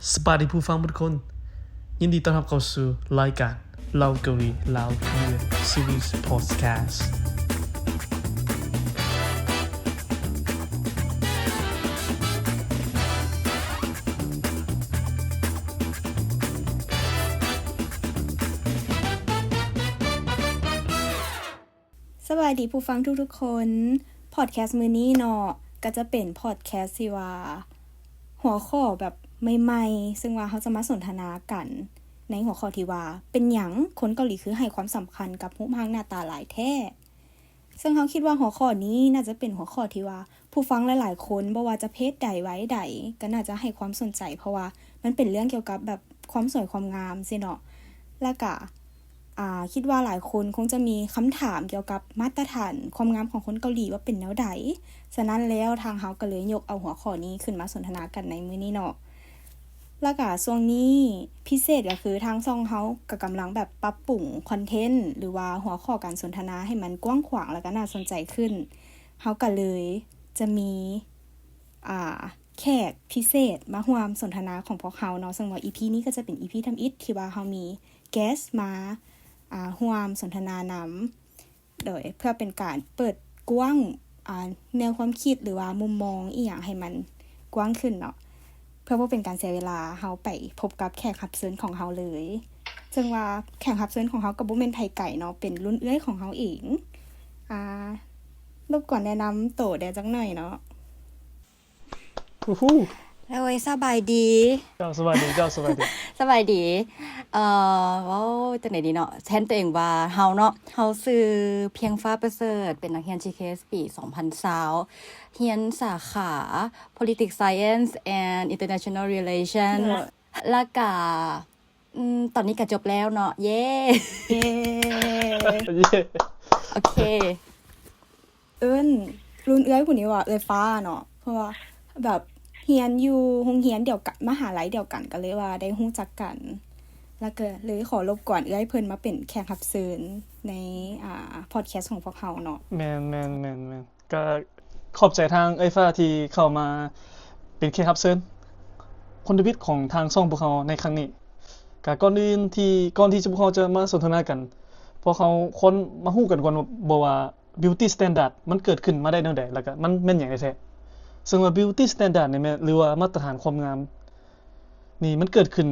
ສະບາຍດີຜູ້ຟັງທຸກຄົນ, ຍິນດີຕ້ອນຮັບເຂົ້າສູ່ລາຍການເລົ່າເກົາຫຼີລາວເຮືອນ Series Podcast. ສະບາຍດີຜູ້ຟັງທຸກໆຄົນ. ພອດແຄສມື້ນີ້ເນາະ ກໍຈະເປັນພອດແຄສທີ່ວ່າ ຫົວຂໍ້ແບບໃໝ່ໆ ເຊິ່ງວ່າເຮົາຈະມາສົນທະນາກັນໃນຫົວຂໍ້ທີ່ວ່າ ເປັນຫຍັງຄົນເກົາຫຼີຄືໃຫ້ຄວາມສຳຄັນກັບຮູບຮ່າງໜ້າຕາຫຼາຍແທ້? ເຊິ່ງເຮົາຄິດວ່າຫົວຂໍ້ນີ້ໜ້າຈະເປັນຫົວຂໍ້ທີ່ວ່າ ຜູ້ຟັງຫຼາຍໆຄົນ ບໍ່ວ່າຈະເພດໃດ ໄວໃດ ກໍໜ້າຈະໃຫ້ຄວາມສົນໃຈ ເພາະວ່າມັນເປັນເລື່ອງກ່ຽວກັບແບບຄວາມສວຍຄວາມງາມຊີ້ເນາະ. ແລ້ວກະ ອາ ຄິດວ່າຫຼາຍຄົນຄົງຈະມີຄຳຖາມກ່ຽວກັບມາດຕະຖານຄວາມງາມຂອງຄົນເກົາຫຼີວ່າເປັນແນວໃດ. ສະນັ້ນແລ້ວ ທາງເຮົາກໍເລີຍຍົກເອົາຫົວຂໍ້ນີ້ຂຶ້ນມາສົນທະນາກັນໃນມື້ນີ້ເນາະ. ແລ້ວກະຊ່ວງນີ້ພິເສດກໍຄືທາງຊ່ອງເຮົາກໍກຳລັງແບບປັບປຸງຄອນເທັນ ຫຼືວ່າຫົວຂໍ້ການສົນທະນາໃຫ້ມັນກວ້າງຂວາງ ແລ້ວກະໜ້າສົນໃຈຂຶ້ນ. ເຮົາກໍເລີຍຈະມີ ອ່າ ແຂກພິເສດມາຮ່ວມສົນທະນາຂອງພວກເຮົາເນາະ, ເຊິ່ງວ່າອີພີນີ້ກໍຈະເປັນອີພີທຳອິດທີ່ວ່າເຮົາມີແກສມາ ອ່າ ຮ່ວມສົນທະນານຳ ໂດຍເພື່ອເປັນການເປີດກວ້າງ ອ່າ ແນວຄວາມຄິດ ຫຼືວ່າມຸມມອງອີ່ຫຍັງໃຫ້ມັນກວ້າງຂຶ້ນເນາະ. ເພື່ອບໍ່ເປັນການເສຍເວລາ ເຮົາໄປພົບກັບແຂກຮັບເຊີນຂອງເຮົາເລີຍ. ເຊິ່ງວ່າແຂກຮັບເຊີນຂອງເຮົາກໍບໍ່ແມ່ນໃຜໄກເນາະ, ເປັນລຸ້ນເອື້ອຍຂອງເຮົາເອງ. ອ່າ ລົບກວນແນະນຳໂຕແດ່ຈັກໜ້ອຍເນາະ. ໂດຍ ສະບາຍດີ. ເຈົ້າ ສະບາຍດີ. ເຈົ້າ ສະບາຍດີ. ສະບາຍດີ. ເອີ ເວົ້າຈັ່ງໃດດີເນາະ? ແທນໂຕເອງວ່າເຮົາເນາະ, ເຮົາຊື່ພຽງຟ້າປະເສີດ, ເປັນນັກຮຽນ GKS ປີສອງພັນຊາວ, ຮຽນສາຂາ Politics Science and International Relation. ໂດຍ ແລ້ວກະ ອືມ ຕອນນີ້ກໍຈົບແລ້ວເນາະ. ເຢ້ ເຢ້ ເຢ້ ໂອເຄ. ເອີ້ນລຸ້ນເອື້ອຍຜູ້ນີ້ວ່າເອື້ອຍຟ້າເນາະ, ເພາະວ່າແບບຮຽນຢູ່ໂຮງຮຽນດຽວກັນ ມະຫາໄລດຽວກັນ ກໍເລີຍວ່າໄດ້ຮູ້ຈັກກັນ. ແລ້ວກໍເລີຍຂໍລົບກວນເອື້ອຍເພິ່ນມາເປັນແຂກຮັບເຊີນໃນ ອ່າ ພອດແຄສຂອງພວກເຮົາເນາະ. ແມ່ນໆໆໆ. ກໍຂອບໃຈທາງເອື້ອຍຟ້າທີ່ເຂົ້າມາເປັນແຂກຮັບເຊີນຄົນທຳອິດຂອງທາງຊ່ອງພວກເຮົາໃນຄັ້ງນີ້. ກໍກ່ອນອື່ນທີ່ ກ່ອນທີ່ພວກເຮົາຈະມາສົນທະນາກັນ, ພວກເຮົາຄວນມາຮູ້ກັນກ່ອນບໍ່ວ່າ beauty standard ມັນເກີດຂຶ້ນມາໄດ້ແນວໃດ ແລ້ວກໍມັນແມ່ນຫຍັງແທ້ໆ. ເຊິ່ງວ່າ beauty standard ນີ້ແມ່ນ ຫຼືວ່າມາດຕະຖານຄວາມງາມນີ້ ມັນເກີດຂຶ້ນ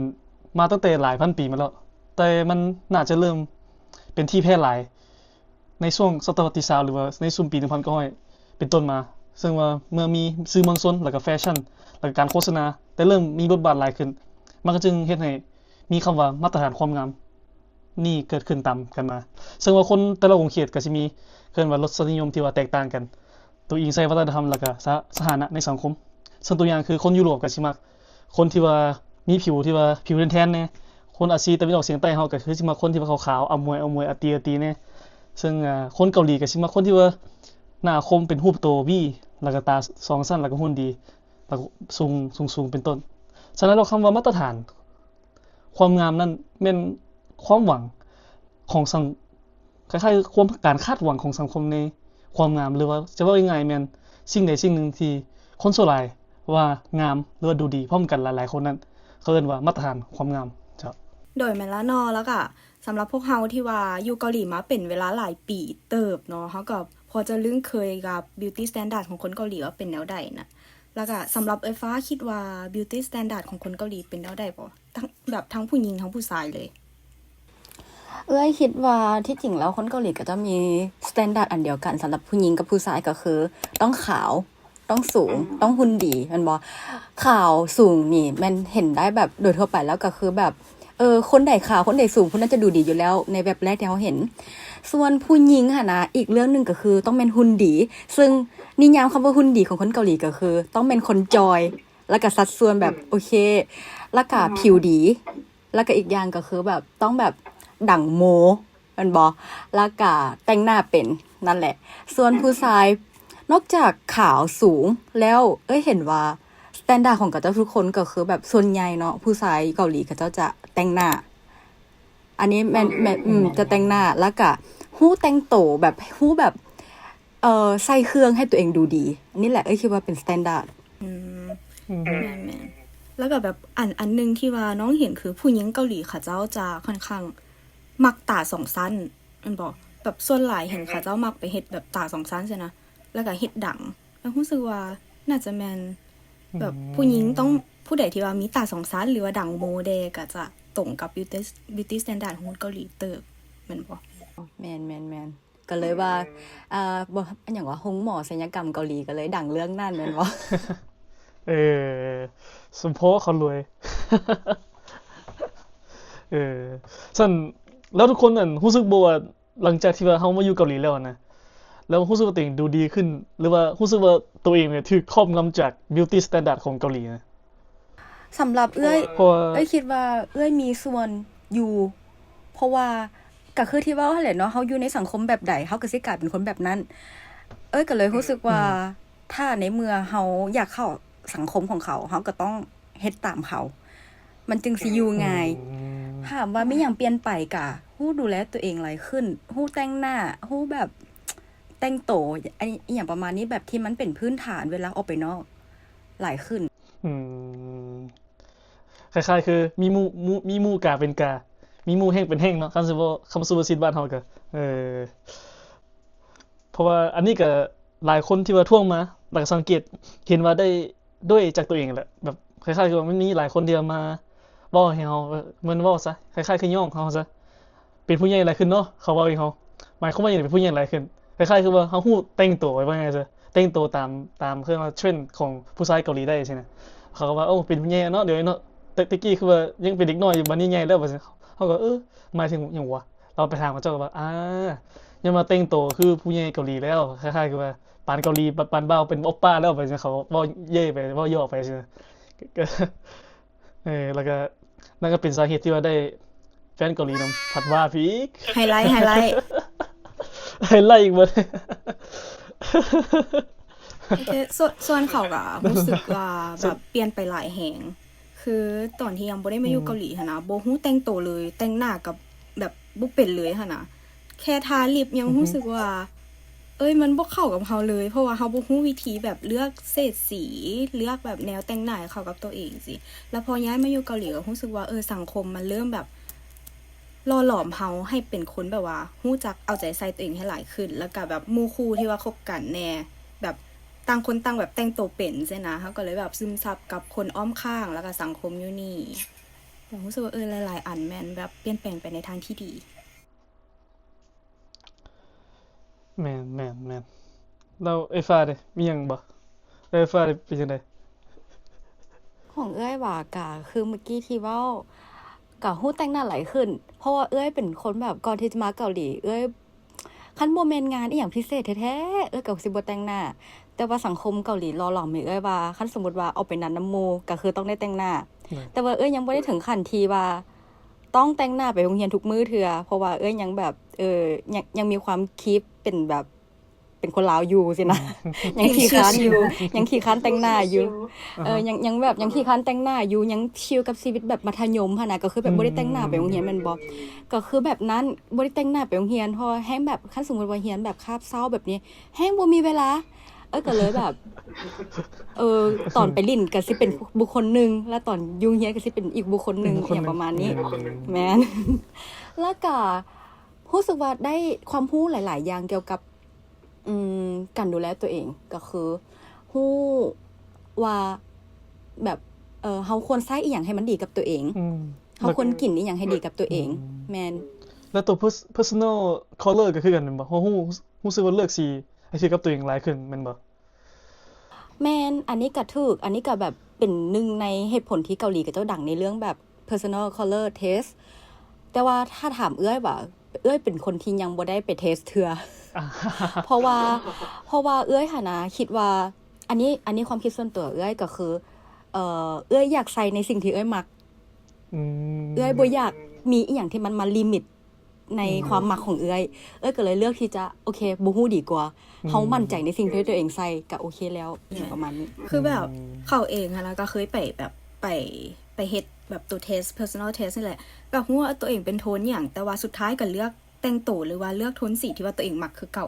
ມາຕັ້ງແຕ່ຫຼາຍພັນປີມາແລ້ວ, ແຕ່ມັນໜ້າຈະເລີ່ມເປັນທີ່ແຜ່ຫຼາຍ ໃນຊ່ວງສະຕະວັດທີຊາວ ຫຼືວ່າໃນຊຸມປີໜຶ່ງພັນເກົ້າຮ້ອຍເປັນຕົ້ນມາ, ເຊິ່ງວ່າເມື່ອມີສື່ມວນຊົນ ແລ້ວກໍແຟຊັ່ນ ແລ້ວກໍການໂຄສະນາ ໄດ້ເລີ່ມມີບົດບາດຫຼາຍຂຶ້ນ, ມັນກໍຈຶ່ງເຮັດໃຫ້ມີຄຳວ່າມາດຕະຖານຄວາມງາມນີ້ເກີດຂຶ້ນຕາມກັນມາ. ເຊິ່ງວ່າຄົນແຕ່ລະຂົງເຂດກໍຊິມີ ເອີ້ນວ່າ ລົດສະນິຍົມທີ່ວ່າແຕກຕ່າງກັນ, ໂຕອີງໃສ່ວັດທະນະທຳ ແລ້ວກໍສະ ສະຖານະໃນສັງຄົມ. ເຊິ່ງຕົວຢ່າງຄືຄົນຢູໂຣບກໍຊິມັກ ຄົນທີ່ວ່າມີຜິວທີ່ວ່າຜິວແທນໆແດ່, ຄົນອາຊີຕາເວັນອອກສຽງໃຕ້ເຮົາກໍຄືຊິມັກຄົນທີ່ວ່າຂາວໆ ອຳມວຍໆ ອາຕີໆແດ່. ເຊິ່ງ ອາ ຄົນເກົາຫຼີກໍຊິມັກຄົນທີ່ວ່າໜ້າຄົມເປັນຮູບໂຕ V ແລ້ວກໍຕາສອງຊັ້ນ ແລ້ວກໍຫຸ່ນດີ ແລ້ວກໍສູງ ສູງໆເປັນຕົ້ນ. ສະນັ້ນແລ້ວ ຄຳວ່າມາດຕະຖານຄວາມງາມນັ້ນແມ່ນຄວາມຫວັງຂອງສັງ ຄ້າຍໆ ຄວາມ ການຄາດຫວັງຂອງສັງຄົມໃນຄວາມງາມ ຫຼືວ່າຈະເວົ້າງ່າຍໆແມ່ນສິ່ງໃດສິ່ງໜຶ່ງທີ່ຄົນສ່ວນຫຼາຍວ່າງາມ ຫຼືວ່າດູດີພ້ອມກັນຫຼາຍໆຄົນນັ້ນ ເຂົາເອີ້ນວ່າມາດຕະຖານຄວາມງາມ. ເຈົ້າ. ໂດຍ ແມ່ນລະເນາະ. ແລ້ວກະສຳລັບພວກເຮົາທີ່ວ່າຢູ່ເກົາຫຼີມາເປັນເວລາຫຼາຍປີເຕີບເນາະ, ເຮົາກໍພໍຈະລຶ້ງເຄີຍກັບ beauty standard ຂອງຄົນເກົາຫຼີວ່າເປັນແນວໃດນະ. ແລ້ວກະສຳລັບເອື້ອຍຟ້າຄິດວ່າ beauty standard ຂອງຄົນເກົາຫຼີເປັນແນວໃດບໍ່? ທັງ ແບບທັງຜູ້ຍິງທັງຜູ້ຊາຍເລີຍ. ເອື້ອຍຄິດວ່າທີ່ຈິງແລ້ວຄົນເກົາຫຼີກໍຈະມີ standard ອັນດຽວກັນສຳລັບຜູ້ຍິງກັບຜູ້ຊາຍ ກໍຄືຕ້ອງຂາວ, ຕ້ອງສູງ, ອືມ ຕ້ອງຫຸ່ນດີ ແມ່ນບໍ່? ຂາວສູງນີ້ແມ່ນເຫັນໄດ້ແບບໂດຍທົ່ວໄປແລ້ວ ກໍຄືແບບ ເອີ ຄົນໃດຂາວ ຄົນໃດສູງ ຄົນນັ້ນຈະດູດີຢູ່ແລ້ວໃນແວບແລກທີ່ເຮົາເຫັນ. ສ່ວນຜູ້ຍິງຫັ້ນນະ ອີກເລື່ອງໜຶ່ງກໍຄືຕ້ອງແມ່ນຫຸ່ນດີ, ເຊິ່ງນິຍາມຄຳວ່າຫຸ່ນດີຂອງຄົນເກົາຫຼີກໍຄືຕ້ອງແມ່ນຄົນຈ່ອຍ ແລ້ວກໍສັດສ່ວນແບບ ອືມ ໂອເຄ ແລ້ວກໍ ອືມ ຜິວດີ ແລ້ວກໍອີກຢ່າງກໍຄືແບບຕ້ອງແບບດັງໂມ ແມ່ນບໍ່? ແລ້ວກະແຕ່ງໜ້າເປັນ ນັ້ນແຫຼະ. ສ່ວນຜູ້ຊາຍ ນອກຈາກຂາວສູງແລ້ວ ເອີຍເຫັນວ່າ standard ຂອງເຂົາເຈົ້າທຸກຄົນກໍຄືແບບສ່ວນໃຫຍ່ເນາະ ຜູ້ຊາຍເກົາຫຼີເຂົາເຈົ້າຈະແຕ່ງໜ້າ. ອັນນີ້ແມ່ນ ແມ່ນ ອືມ ຈະແຕ່ງໜ້າ ແລ້ວກະຮູ້ແຕ່ງໂຕ ແບບ ຮູ້ແບບ ເອີ ໃສ່ເຄື່ອງໃຫ້ຕົວເອງດູດີ. ອັນນີ້ແຫຼະ ເອີຍຄິດວ່າເປັນ standard. ອືມ ອືມ ແມ່ນໆ. ແລ້ວກໍແບບອັນ ອັນໜຶ່ງທີ່ວ່ານ້ອງເຫັນຄືຜູ້ຍິງເກົາຫຼີເຂົາເຈົ້າຈະຄ່ອນຂ້າງມັກຕາສອງຊັ້ນແມ່ນບໍ່? ແບບສ່ວນຫຼາຍເຫັນເຂົາເຈົ້າມັກໄປເຮັດແບບຕາສອງຊັ້ນຊີ້ນະ ແລ້ວກໍເຮັດດັງ ແລ້ວຮູ້ສຶກວ່າໜ້າຈະແມ່ນແບບຜູ້ຍິງຕ້ອງ ຜູ້ໃດທີ່ວ່າມີຕາສອງຊັ້ນ ຫຼືວ່າດັງໂມແດ່ ກໍຈະຕົງກັບ beauty beauty standard ຂອງຄົນເກົາຫຼີເຕີບແມ່ນບໍ່? ແມ່ນໆໆ ກໍເລີຍວ່າ ເອີ ອ່າ ບໍ່ ອັນຫຍັງວະ ໂຮງໝໍສັນຍະກຳເກົາຫຼີກໍເລີຍດັງເລື່ອງນັ້ນແມ່ນບໍ່? ເອີ ສົມພໍເຂົາລວຍ ເອີ ຊັ້ນ ແລ້ວທຸກຄົນນັ້ນຮູ້ສຶກບໍ່ວ່າ ຫຼັງຈາກທີ່ວ່າເຮົາມາຢູ່ເກົາຫຼີແລ້ວນະ ແລ້ວຮູ້ສຶກວ່າຕົວເອງດູດີຂຶ້ນ ຫຼືວ່າຮູ້ສຶກວ່າຕົວເອງນີ້ຖືກຄອບງຳຈາກ beauty standard ຂອງເກົາຫຼີນະ? ສຳລັບເອື້ອຍ ເພາະວ່າ ເອື້ອຍຄິດວ່າເອື້ອຍມີສ່ວນຢູ່ ເພາະວ່າກໍຄືທີ່ເວົ້າຫັ້ນແຫຼະເນາະ ເຮົາຢູ່ໃນສັງຄົມແບບໃດ ເຮົາກໍຊິກາຍເປັນຄົນແບບນັ້ນ. ເອື້ອຍກໍເລີຍຮູ້ສຶກວ່າ ອືມ ຖ້າໃນເມື່ອເຮົາຢາກເຂົ້າສັງຄົມຂອງເຂົາ ເຮົາກໍຕ້ອງເຮັດຕາມເຂົາ ມັນຈຶ່ງຊິຢູ່ງ່າຍ. ອືມ ຖາມວ່າມີຫຍັງປ່ຽນໄປ ກະຮູ້ດູແລຕົວເອງຫຼາຍຂຶ້ນ ຮູ້ແຕ່ງໜ້າ ຮູ້ແບບແຕ່ງໂຕ ອັນນີ້ ອີ່ຫຍັງປະມານນີ້ ແບບທີ່ມັນເປັນພື້ນຖານເວລາອອກໄປນອກຫຼາຍຂຶ້ນ. ອືມ ຄ້າຍໆຄືມີໝູ່ ໝູ່ ມີໝູ່ກາເປັນກາ ມີໝູ່ແຮ່ງເປັນແຮ່ງເນາະ ຄຳສຸພາ ຄຳສຸພາສິດບ້ານເຮົາກະ ເອີ ເພາະວ່າອັນນີ້ກະຫຼາຍຄົນທີ່ວ່າທວງມາ ແລ້ວກະສັງເກດເຫັນວ່າໄດ້ດ້ວຍຈາກຕົວເອງແຫຼະ ແບບຄ້າຍໆຄືວ່າມັນມີຫຼາຍຄົນທີ່ວ່າມາເວົ້າໃຫ້ເຮົາ ແມ່ນເວົ້າຊະ ຄ້າຍໆຄືຍ້ອງເຮົາຊະ ເປັນຜູ້ໃຫຍ່ຫຼາຍຂຶ້ນເນາະ ເຂົາເວົ້າໃຫ້ເຮົາ ໝາຍຄວາມວ່າຫຍັງ ເປັນຜູ້ໃຫຍ່ຫຼາຍຂຶ້ນ? ຄ້າຍໆຄືວ່າເຮົາຮູ້ແຕ່ງໂຕ ວ່າງ່າຍຊະ ແຕ່ງໂຕຕາມ ຕາມ ເອີ້ນວ່າເທຣນຂອງຜູ້ຊາຍເກົາຫຼີໄດ້ຊີ້ນະ ເຂົາກໍວ່າ ໂອ້ ເປັນຜູ້ໃຫຍ່ແລ້ວເນາະ ດຽວນີ້ເນາະ ແຕ່ ແຕ່ກີ້ຄືວ່າຍັງເປັນເດັກນ້ອຍຢູ່ ບາດນີ້ໃຫຍ່ແລ້ວ ວ່າຊັ້ນ ເຮົາກໍ ເອີ ໝາຍເຖິງຫຍັງຫວາ? ເຮົາໄປຖາມເຂົາເຈົ້າກໍວ່າ ອາ ຍ້ອນວ່າແຕ່ງໂຕຄືຜູ້ໃຫຍ່ເກົາຫຼີແລ້ວ ຄ້າຍໆຄືວ່າປານເກົາຫຼີ ປານ ປານບ່າວ ເປັນໂອປ້າແລ້ວ ວ່າຊັ້ນ ເຂົາເວົ້າເຢ້ຍໄປ ເວົ້າຢອກໄປຊີ້ນະ ເອີ ແລ້ວກໍ ນັ້ນກໍເປັນສາເຫດທີ່ວ່າໄດ້ແຟນເກົາຫຼີນຳ ພັດວ່າໄປອີກ ໄຮໄລ ໄຮໄລ ໄຮໄລອີກບໍ່? ໂອເຄ ສ່ວນ ສ່ວນເຂົາກໍຮູ້ສຶກວ່າແບບປ່ຽນໄປຫຼາຍແຮງ ຄືຕອນທີ່ຍັງບໍ່ໄດ້ມາຢູ່ເກົາຫຼີຫັ້ນນະ ບໍ່ຮູ້ແຕ່ງໂຕເລີຍ ແຕ່ງໜ້າກໍແບບບໍ່ເປັນເລີຍຫັ້ນນະ ແຄ່ທາລິບຍັງຮູ້ສຶກວ່າ ເອີຍ ມັນບໍ່ເຂົ້າກັບເຮົາເລີຍ ເພາະວ່າເຮົາບໍ່ຮູ້ວິທີແບບເລືອກເສດສີ ເລືອກແບບແນວແຕ່ງໜ້າໃຫ້ເຂົ້າກັບຕົວເອງຊີ້ ແລ້ວພໍຍ້າຍມາຢູ່ເກົາຫຼີກໍຮູ້ສຶກວ່າ ເອີ ສັງຄົມມັນເລີ່ມແບບຫຼໍ່ຫຼອມເຮົາໃຫ້ເປັນຄົນແບບວ່າຮູ້ຈັກເອົາໃຈໃສ່ຕົວເອງໃຫ້ຫຼາຍຂຶ້ນ ແລ້ວກໍແບບໝູ່ຄູ່ທີ່ວ່າຄົບກັນແດ່ ແບບຕ່າງຄົນຕ່າງແບບແຕ່ງໂຕເປັນຊີ້ນະ ເຮົາກໍເລີຍແບບຊຶມຊັບກັບຄົນອ້ອມຂ້າງ ແລ້ວກໍສັງຄົມຢູ່ນີ້ ແລ້ວຮູ້ສຶກວ່າ ເອີ ຫຼາຍໆອັນແມ່ນແບບປ່ຽນແປງໄປໃນທາງທີ່ດີ. ແມ່ນໆໆ ແລ້ວເອື້ອຍຟ້າເດ ມີຫຍັງບໍ່? ເອື້ອຍຟ້າເດ ເປັນຈັ່ງໃດ? ຂອງເອື້ອຍຫວາ ກະຄືເມື່ອກີ້ທີ່ເວົ້າ ກະຮູ້ແຕ່ງໜ້າຫຼາຍຂຶ້ນ ເພາະວ່າເອື້ອຍເປັນຄົນແບບ ກ່ອນທີ່ຈະມາເກົາຫຼີ ເອື້ອຍ ຄັນບໍ່ແມ່ນງານອີ່ຫຍັງພິເສດແທ້ໆ ເອື້ອຍກໍຊິບໍ່ແຕ່ງໜ້າ ແຕ່ວ່າສັງຄົມເກົາຫຼີຫຼໍ່ຫຼອມໃຫ້ເອື້ອຍວ່າ ຄັນສົມມຸດວ່າອອກໄປນັດນຳໝູ່ ກໍຄືຕ້ອງໄດ້ແຕ່ງໜ້າ ແມ່ນ ແຕ່ວ່າເອື້ອຍຍັງບໍ່ໄດ້ເຖິງຂັ້ນທີ່ວ່າ ຕ້ອງແຕ່ງໜ້າໄປໂຮງຮຽນທຸກມື້ເທື່ອ ເພາະວ່າເອື້ອຍຍັງແບບ ເອີ ຍັງ ຍັງມີຄວາມຄີບເປັນແບບ ເປັນຄົນລາວຢູ່ຊີ້ນະ ອືມ ຍັງຂີ້ຄ້ານຢູ່ ຍັງຂີ້ຄ້ານແຕ່ງໜ້າຢູ່ ເອີ ຍັງ ຍັງແບບ ຍັງຂີ້ຄ້ານແຕ່ງໜ້າຢູ່ ຍັງຊິວກັບຊີວິດແບບມັດທະຍົມຫັ້ນນະ ກໍຄືແບບ ອືມ ບໍ່ໄດ້ແຕ່ງໜ້າໄປໂຮງຮຽນແມ່ນບໍ່ ກໍຄືແບບນັ້ນ ບໍ່ໄດ້ແຕ່ງໜ້າໄປໂຮງຮຽນ ເພາະວ່າແຮງແບບ ຄັນສົມມຸດວ່າຮຽນແບບຄາບເຊົ້າແບບນີ້ ແຮງບໍ່ມີເວລາ ເອີ ກໍເລີຍແບບ ເອີ ຕອນໄປຫຼິ້ນກໍຊິເປັນບຸກຄົນໜຶ່ງ ແລ້ວຕອນຢູ່ໂຮງຮຽນກໍຊິເປັນອີກບຸກຄົນໜຶ່ງ ອີກບຸກຄົນໜຶ່ງ ອີ່ຫຍັງປະມານນີ້ ອືມ ແມ່ນ ແລ້ວກໍຮູ້ສຶກວ່າໄດ້ຄວາມຮູ້ຫຼາຍໆຢ່າງກ່ຽວກັບ ອືມ ການດູແລຕົວເອງ ກໍຄືຮູ້ວ່າແບບ ເອີ ເຮົາຄວນໃຊ້ອີ່ຫຍັງໃຫ້ມັນດີກັບຕົວເອງ ອືມ ເຮົາຄວນກິນອີ່ຫຍັງໃຫ້ດີກັບຕົວເອງ ອືມ ແມ່ນ ແລ້ວໂຕ pers- personal color ກໍຄືກັນແມ່ນບໍ່? ເຮົາຮູ້ ຮູ້ສຶກວ່າເລືອກສີໃຫ້ຖືກກັບຕົວເອງຫຼາຍຂຶ້ນແມ່ນບໍ່? ແມ່ນ ອັນນີ້ກະຖືກ ອັນນີ້ກະແບບເປັນໜຶ່ງໃນເຫດຜົນທີ່ເກົາຫຼີເຂົາເຈົ້າດັງໃນເລື່ອງແບບ personal color test ແຕ່ວ່າຖ້າຖາມເອື້ອຍວ່າ ເອື້ອຍເປັນຄົນທີ່ຍັງບໍ່ໄດ້ໄປ test ເທື່ອ ເພາະວ່າ ເພາະວ່າເອື້ອຍຫັ້ນນະ ຄິດວ່າ ອັນນີ້ ອັນນີ້ຄວາມຄິດສ່ວນຕົວເອື້ອຍກໍຄື ເອີ ເອື້ອຍຢາກໃສ່ໃນສິ່ງທີ່ເອື້ອຍມັກ ອືມ ເອື້ອຍບໍ່ຢາກມີອີ່ຫຍັງທີ່ມັນມາລິມິດ ໃນ ອືມ ຄວາມມັກຂອງເອື້ອຍ ເອື້ອຍກໍເລີຍເລືອກທີ່ຈະ ໂອເຄ ບໍ່ຮູ້ດີກວ່າ ອືມ ເຮົາໝັ້ນໃຈໃນສິ່ງທີ່ຕົວເອງໃສ່ ກໍໂອເຄແລ້ວ ປະມານນີ້ ຄືແບບ ອືມ ເຂົາເອງຫັ້ນນະ ກໍເຄີຍໄປແບບ ໄປ ໄປເຮັດແບບໂຕ test personal test ນີ້ແຫຼະ ແບບຮູ້ວ່າຕົວເອງເປັນໂທນຫຍັງ ແຕ່ວ່າສຸດທ້າຍກໍເລືອກແຕ່ງໂຕ ຫຼືວ່າເລືອກໂທນສີທີ່ວ່າຕົວເອງມັກຄືເກົ່າ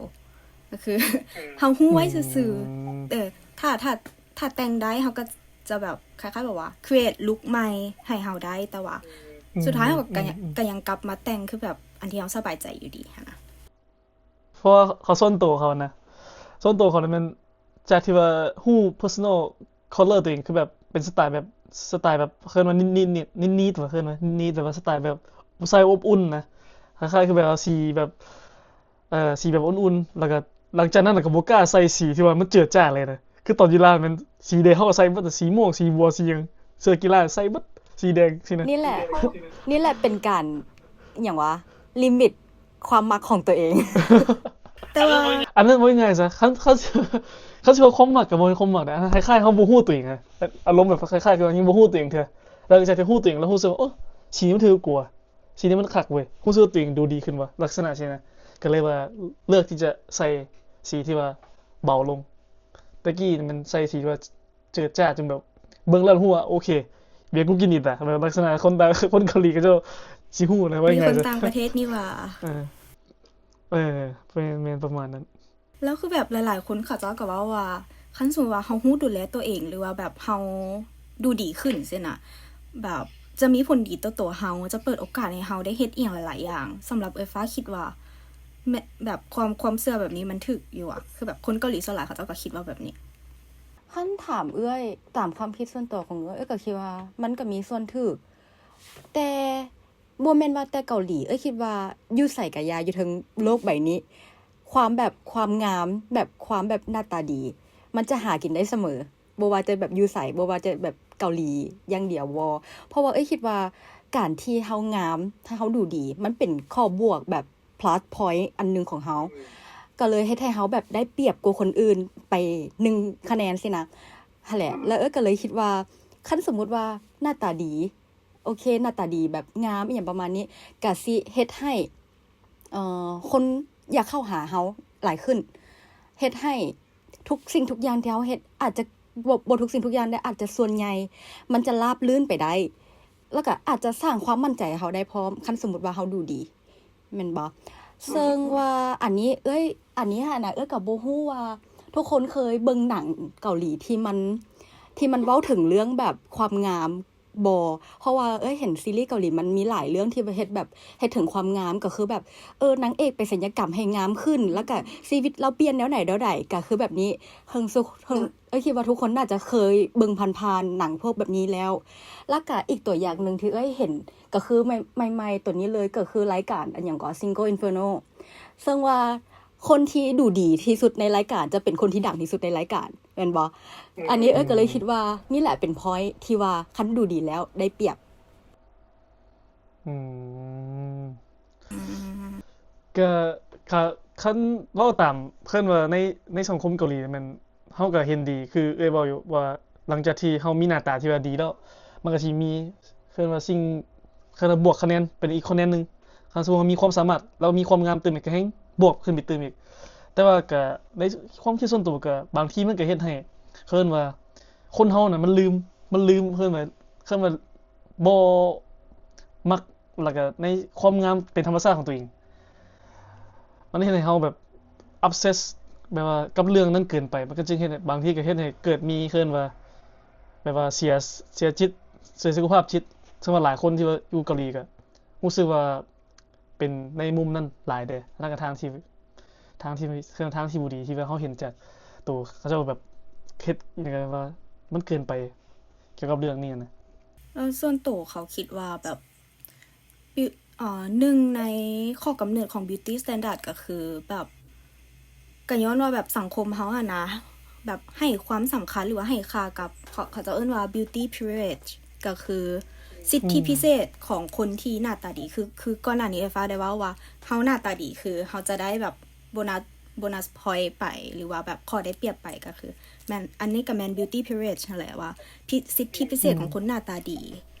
ກໍຄື ອືມ ເຮົາຮູ້ໄວ້ຊື່ໆ ອືມ ເອີ ຖ້າ ຖ້າ ຖ້າແຕ່ງໄດ້ ເຮົາກໍ ແບບຄ້າຍໆແບບວ່າ create look ໃໝ່ໃຫ້ເຮົາໄດ້ ແຕ່ວ່າ ອືມ ສຸດທ້າຍເຮົາກໍ ອືມ ກໍຍັງກັບມາແຕ່ງຄືແບບອັນທີ່ເຮົາສະບາຍໃຈຢູ່ດີຫັ້ນນະ. ເພາະວ່າເຂົາ ສ່ວນໂຕເຂົານະ ສ່ວນໂຕເຂົານີ້ແມ່ນ ຈາກທີ່ວ່າຮູ້ personal color ຕົວເອງ ຄືແບບເປັນສະໄຕແບບ ສະໄຕແບບ ເອີ້ນວ່າ neat neat neat neat ວ່າ ເອີ້ນວ່າ neat neat ແບບວ່າສະໄຕແບບຜູ້ຊາຍອົບອຸ່ນນະ ຄ້າຍໆຄືແບບວ່າສີແບບ ເອີ ສີແບບອຸ່ນໆ ແລ້ວກໍຫຼັງຈາກນັ້ນກໍບໍ່ກ້າໃສ່ສີທີ່ວ່າມັນເຈີດຈ້າເລີຍນະ. ຄືຕອນຢູ່ລາວແມ່ນສີແດງເຮົາກໍໃສ່ເບິດ ສີມ່ວງ ສີບົວ ສີຫຍັງ ເສື້ອກິລາໃສ່ເບິດ ສີແດງຊີ້ນະ. ນີ້ແຫຼະ ນີ້ແຫຼະເປັນການ ຫຍັງວະ ລິມິດຄວາມມັກຂອງຕົວເອງ. ແຕ່ວ່າອັນນັ້ນເວົ້າງ່າຍຊະ ຄັນ ຄັນ ຄັນຊິວ່າຄວາມມັກກໍບໍ່ແມ່ນຄວາມມັກນະ ອັນນັ້ນຄ້າຍໆເຮົາບໍ່ຮູ້ຕົວເອງນະ ອາລົມແບບຄ້າຍໆຄືຍັງບໍ່ຮູ້ຕົວເອງເທື່ອ. ຫຼັງຈາກທີ່ຮູ້ຕົວເອງແລ້ວຮູ້ສຶກວ່າ ໂອ້ ສີນີ້ມັນຖືກກວ່າ ສີນີ້ມັນຄັກເວີຍ ຮູ້ສຶກວ່າຕົວເອງດູດີຂຶ້ນວ່າ ລັກສະນະຊີ້ນະ. ກໍເລີຍວ່າເລືອກທີ່ຈະໃສ່ສີທີ່ວ່າເບົາລົງ. ແຕ່ກີ້ມັນໃສ່ສີທີ່ວ່າເຈີດຈ້າ ຈົນແບບເບິ່ງແລ້ວຮູ້ວ່າ ໂອເຄ ເບຍກູກິນອີກລະ ແບບລັກສະນະຄົນຕ່າງ ຄົນເກົາຫຼີເຂົາເຈົ້າຊິຮູ້ນະ ວ່າງ່າຍ ຄົນຕ່າງປະເທດນີ້ຫວ່າ. ເອີ ເອີ ແມ່ນ ແມ່ນປະມານນັ້ນ. ແລ້ວຄືແບບຫຼາຍໆຄົນເຂົາເຈົ້າກໍເວົ້າວ່າ ຄັນສົມມຸດວ່າເຮົາຮູ້ດູແລຕົວເອງ ຫຼືວ່າແບບເຮົາດູດີຂຶ້ນຊີ້ນະ ແບບຈະມີຜົນດີຕໍ່ຕົວເຮົາ ຈະເປີດໂອກາດໃຫ້ເຮົາໄດ້ເຮັດອີ່ຫຍັງຫຼາຍໆຢ່າງ. ສຳລັບເອື້ອຍຟ້າຄິດວ່າ ແມ່ນ ແບບຄວາມ ຄວາມເຊື່ອແບບນີ້ມັນຖືກຢູ່ຫວາ? ຄືແບບຄົນເກົາຫຼີສ່ວນຫຼາຍເຂົາເຈົ້າກໍຄິດວ່າແບບນີ້. ຄັນຖາມເອື້ອຍ ຕາມຄວາມຄິດສ່ວນຕົວຂອງເອື້ອຍ ເອື້ອຍກໍຄິດວ່າມັນກໍມີສ່ວນຖືກ ແຕ່ ບໍ່ແມ່ນວ່າແຕ່ເກົາຫຼີ ເອື້ອຍຄິດວ່າຢູ່ໃສກະຢ່າ ຢູ່ເທິງໂລກໃບນີ້ ຄວາມແບບ ຄວາມງາມ ແບບ ຄວາມແບບໜ້າຕາດີ ມັນຈະຫາກິນໄດ້ສະເໝີ ບໍ່ວ່າຈະແບບຢູ່ໃສ ບໍ່ວ່າຈະແບບເກົາຫຼີຢ່າງດຽວບໍ່. ເພາະວ່າເອື້ອຍຄິດວ່າການທີ່ເຮົາງາມ ຖ້າເຮົາດູດີ ມັນເປັນຂໍ້ບວກແບບ plus point ອັນໜຶ່ງຂອງເຮົາ ກໍເລີຍເຮັດໃຫ້ເຮົາແບບໄດ້ປຽບກວ່າຄົນອື່ນໄປໜຶ່ງຄະແນນຊີ້ນະ ຫັ້ນແຫຼະ. ແລ້ວເອື້ອຍກໍເລີຍຄິດວ່າ ຄັນສົມມຸດວ່າໜ້າຕາດີ ໂອເຄ ໜ້າຕາດີແບບງາມອີ່ຫຍັງປະມານນີ້ ກະຊິເຮັດໃຫ້ ເອີ ຄົນຢາກເຂົ້າຫາເຮົາຫຼາຍຂຶ້ນ ເຮັດໃຫ້ທຸກສິ່ງທຸກຢ່າງທີ່ເຮົາເຮັດ ອາດຈະ ບໍ່ ບໍ່ທຸກສິ່ງທຸກຢ່າງເດ້ ອາດຈະສ່ວນໃຫຍ່ ມັນຈະລາບລື່ນໄປໄດ້ ແລ້ວກະອາດຈະສ້າງຄວາມໝັ້ນໃຈໃຫ້ເຮົາໄດ້ພ້ອມ ຄັນສົມມຸດວ່າເຮົາດູດີ ແມ່ນບໍ່? ເຊິ່ງວ່າອັນນີ້ເອື້ອຍ ອັນນີ້ຫັ້ນນະ ເອື້ອຍກໍບໍ່ຮູ້ວ່າທຸກຄົນເຄີຍເບິ່ງໜັງເກົາຫຼີທີ່ມັນ ທີ່ມັນເວົ້າເຖິງເລື່ອງແບບຄວາມງາມ ບໍ່ ເພາະວ່າເອື້ອຍເຫັນຊີຣີເກົາຫຼີມັນມີຫຼາຍເລື່ອງທີ່ເຮັດແບບ ເຮັດເຖິງຄວາມງາມ ກໍຄືແບບ ເອີ ນາງເອກໄປສັນຍະກຳໃຫ້ງາມຂຶ້ນ ແລ້ວກະຊີວິດລາວປ່ຽນແນວໃດແນວໃດ ກໍຄືແບບນີ້. ເຊິ່ງ ເຊິ່ງເອື້ອຍຄິດວ່າທຸກຄົນໜ້າຈະເຄີຍເບິ່ງຜ່ານໆໜັງພວກແບບນີ້ແລ້ວ. ແລ້ວກະອີກຕົວຢ່າງໜຶ່ງທີ່ເອື້ອຍເຫັນ ກໍຄືໃໝ່ ໃໝ່ໆໂຕນີ້ເລີຍ ກໍຄືລາຍການອັນຫຍັງເກາະ Single Inferno ເຊິ່ງວ່າຄົນທີ່ດູດີທີ່ສຸດໃນລາຍການ ຈະເປັນຄົນທີ່ດັງທີ່ສຸດໃນລາຍການ. ແມ່ນບໍ່? ອືມ ອັນນີ້ເອື້ອຍກໍເລີຍຄິດວ່າ ນີ້ແຫຼະເປັນ point ທີ່ວ່າຄັນດູດີແລ້ວໄດ້ປຽບ. ອືມ ອືມ ກະ ກະ ຄັນເວົ້າຕາມ ເອີ້ນວ່າໃນ ໃນສັງຄົມເກົາຫຼີແມ່ນ ເຮົາກໍເຫັນດີ ຄືເອື້ອຍເວົ້າຢູ່ວ່າ ຫຼັງຈາກທີ່ເຮົາມີໜ້າຕາທີ່ວ່າດີແລ້ວ ມັນກໍຊິມີ ເອີ້ນວ່າສິ່ງ ເອີ້ນວ່າບວກຄະແນນ ເປັນອີກຄະແນນໜຶ່ງ. ຄັນສົມມຸດວ່າມີຄວາມສາມາດ ແລ້ວມີຄວາມງາມຕື່ມອີກ ກໍແຮ່ງບວກຂຶ້ນໄປຕື່ມອີກ. ແຕ່ວ່າກໍໃນຄວາມຄິດສ່ວນຕົວ ກໍບາງທີມັນກໍເຮັດໃຫ້ ເອີ້ນວ່າ ຄົນເຮົານະມັນລືມ ມັນລືມ ເອີ້ນວ່າ ເອີ້ນວ່າບໍ່ມັກ ແລ້ວກໍໃນຄວາມງາມເປັນທຳມະຊາດຂອງຕົວເອງ ມັນເຮັດໃຫ້ເຮົາແບບ obsess ແບບວ່າກັບເລື່ອງນັ້ນເກີນໄປ ມັນກໍຈຶ່ງເຮັດໃຫ້ ບາງທີກໍເຮັດໃຫ້ເກີດມີ ເອີ້ນວ່າ ແບບວ່າເສຍ ເສຍຈິດ ເສຍສຸຂະພາບຈິດ. ເຊິ່ງວ່າຫຼາຍຄົນທີ່ວ່າຢູ່ເກົາຫຼີກໍຮູ້ສຶກວ່າເປັນໃນມຸມນັ້ນຫຼາຍເດ້ ທາງ ທາງທີ່ ທາງທີ່ ເຄື່ອງທາງທີ່ບໍ່ດີ ທີ່ວ່າເຮົາເຫັນຈາກໂຕເຂົາເຈົ້າແບບເຮັດຫຍັງ ແບບວ່າມັນເກີນໄປກ່ຽວກັບເລື່ອງນີ້ນະ. ແລ້ວສ່ວນໂຕເຂົາຄິດວ່າແບບ ບິ- ເອີ ໜຶ່ງໃນຂໍ້ກຳນົດຂອງ beauty standard ກໍຄືແບບ ກໍຍ້ອນວ່າແບບສັງຄົມເຮົາຫັ້ນນະ ແບບໃຫ້ຄວາມສຳຄັນ ຫຼືວ່າໃຫ້ຄ່າກັບ ເຂົາ ເຂົາເຈົ້າເອີ້ນວ່າ beauty privilege ກໍຄືສິດທິ ອືມ ພິເສດຂອງຄົນທີ່ໜ້າຕາດີ. ຄື ຄືກ່ອນໜ້ານີ້ເອື້ອຍຟ້າໄດ້ເວົ້າວ່າ ເຮົາໜ້າຕາດີ ຄືເຮົາຈະໄດ້ແບບໂບນັສ ໂບນັສພອຍໄປ ຫຼືວ່າແບບຂໍ້ໄດ້ປຽບໄປ ກໍຄືແມ່ນ ອັນນີ້ກໍແມ່ນ beauty privilege ຫັ້ນແຫຼະ ວ່າພິ- ສິດທິພິເສດຂອງ ອືມ ຄົນໜ້າຕາດີ